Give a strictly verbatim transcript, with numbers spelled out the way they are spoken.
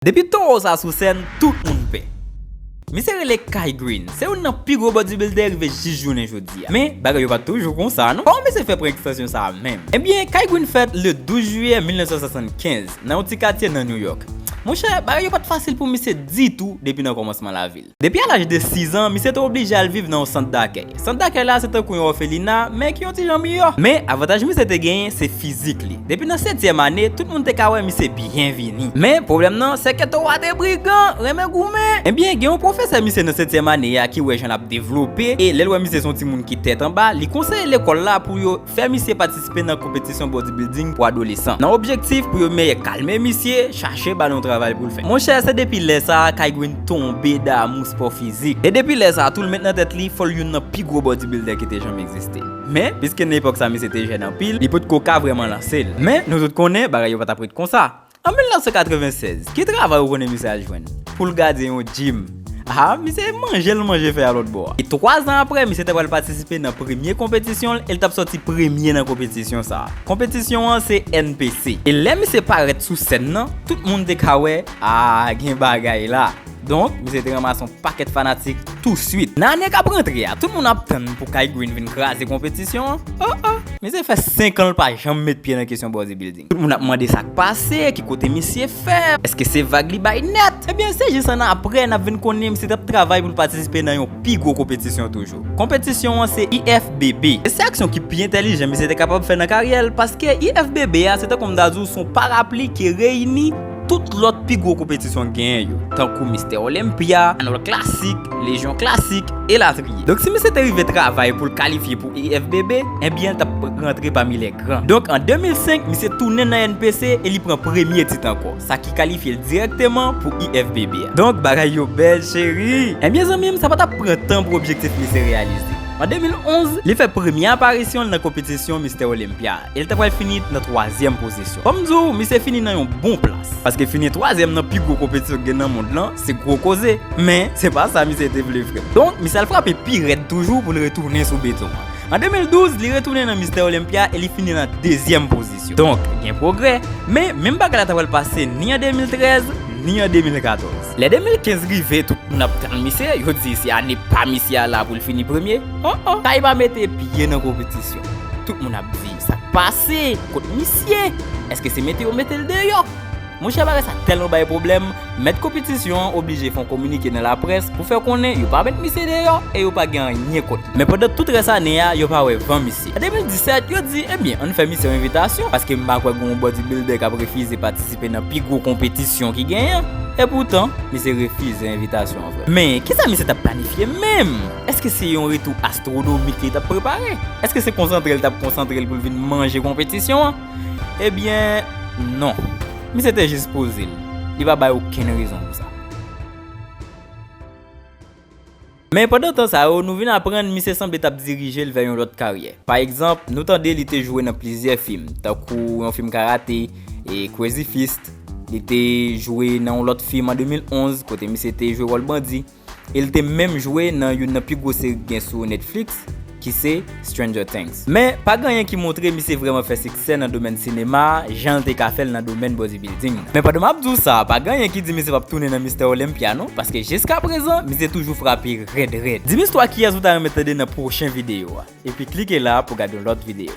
Depi towo sa sou sèn, tout moun pè. Misye rele Kai Greene, se youn nan pi gwo bodybuilder rive jis jounen jodi a. Men, bagay yo pa t toujou konsa, non. Kòman misye fè pran ekstansyon sa a menm? Ebyen, Kai Greene fèt le douz jiyè mil nèf san swasannkenz, nan yon ti katye nan New York. Monchè, bagay yo pa t fasil pou misye ditou depi nan kòmansman lavi l. Depi a laj de sis an, misye te oblije al viv nan yon sant dakèy. Sant dakèy la se tankou yon òfelina, men ki yon ti jan miyò. Men, avantaj misye te genyen, se fizik li. Depi nan setyèm ane, tout moun te ka wè misye byen vini. Men, pwoblèm nan, se ke towo a te brigan, renmen goumen. Ebyen, gen yon pwofesè misye nan setyèm ane a ki wè jan l ap devlope, e lè l wè misye se yon timoun ki tèt anba, li konseye lekòl la pou yo fè misye patisipe nan konpetisyon bodybuilding pou adolesan, nan objektif pou yo mèt kalme misye, chache ba l yon travay pou l fè. Monchè, se depi lè sa a, Kai Greene tonbe damou spò fizik. E depi lè sa a, tou l met nan tèt li, fò l youn nan pi gwo bodybuilder ki te janm egziste. Men, piske nan epòk sa a misye te jèn anpil, li potko ka vrèman lanse l. Men, nou tout konnen, bagay yo pa t ap ret konsa. An mil nèf san katreven sèz, ki travay ou konnen misye al jwenn? Pou l gade yon gym. Ah, misye manje l manje fè a lòt bò a. E twa zan apre, misye ta pral patisipe nan premye konpetisyon l e l t ap sòti premye nan konpetisyon sa a. Konpetisyon an se N P C. E lè misye parèt sou sèn nan, tout moun te ka wè, ah, gen bagay la. Donk, misye te ranmase yon pakèt fanatik touswit. Nan ane k ap rantre a, tout moun ap tann pou Kai Greene vin kraze konpetisyon an. Oh, oh. Misye fè senk an l pa janm met pye nan kesyon bodybuilding. Tout moun ap mande sa k pase, ki kote misye fè, èske se vag li bay nèt? Ebyen, se jis annapre n ap vin konnen misye t ap travay pou l patisipe nan yon pi gwo konpetisyon toujou. Konpetisyon an se I F B B. E se aksyon ki pi entèlijan misye te kapab fè nan karyè l, paske I F B B a, se tankou m ta di w, se yon parapli ki reyini tout lòt pi gwo konpetisyon k genyen yo, tankou Mister Olympia, Arnold Classic, Legion Classic, elatriye. Donk, si misye te rive travay pou l kalifye pou I F B B, ebyen, l t ap rantre pami lè gran. Donk, an de mil senk, misye tounen nan N P C e li pran premye tit ankò, sa ki kalifye l dirèkteman pou I F B B a. Donk, bagay yo bèl, cheri! Ebyen, zanmi m, sa pa t ap pran tan pou objektif misye reyalize. An de mil onz, li fè premye aparisyon l nan konpetisyon Mister Olympia, e l ta pral fini nan twazyèm pozisyon. Fò m di w, misye fini nan yon bon plas, paske fini twazyèm nan pi gwo konpetisyon ki gen nan mond lan, se gwo koze. Men, se pa sa misye te vle, frè m. Donk, misye al frape pi rèd toujou pou l retounen sou beton an. An de mil douz, li retounen nan Mister Olympia e li fini nan dezyèm pozisyon. Donk, gen pwogrè, men menm bagay la ta pral pase ni an de mil trèz, ni an de mil katòz. Lè de mil kenz rive, tout moun ap tann misye, yo di se ane pa misye a la pou l fini premye. Oh, oh. Kai pa mete pye nan konpetisyon. Tout moun ap di, sa k pase? Kot misye? Èske se mete yo mete l deyò? Monchè, bagay sa tèlman bay pwoblèm, mèt konpetisyon an oblije fè yon kominike nan laprès pou fè konnen yo pa met misye deyò e yo pa gen anyen kont li. Men pandan tout rès ane a, yo pa wè van misye. An de mil disèt, yo di, ebyen, ann fè misye yon envitasyon, paske m pa kwè gen yon bodybuilder k ap refize patisipe nan pi gwo konpetisyon ki genyen an. Epoutan, misye refize envitasyon an, frè. Men, kisa misye t ap planifye menm? Èske se yon retou astwonomik li t ap prepare? Èske se konsantre l t ap konsantre l pou l vin manje konpetisyon an? Ebyen, non. Misye te jis poze l. Li pa bay okenn rezon pou sa. Men pandan tan sa yo, nou vin aprann misye sanble t ap dirije l vè yon lòt karyè. Pa egzanp, nou tande li te jwe nan plizyè fim, tankou yon fim karate, e Crazy Fist, li te jwe nan yon lòt fim an de mil onz, kote misye te jwe wòl bandi, e l te menm jwe nan youn nan pi gwo seri k gen sou Netflix, ki se Stranger Things. Men, pa gen anyen ki montre misye vrèman fè siksè nan domèn sinema a, jan l te ka fè l nan domèn bodybuilding nan. Men pandan m ap di w sa, pa gen anyen ki di misye p ap tounen nan Mister Olympia non, paske jiskaprezan, misye toujou frape rèd rèd. Di m istwa kiyès ou ta renmen tande nan pwochen videyo a, epi klike la pou gade yon lòt videyo.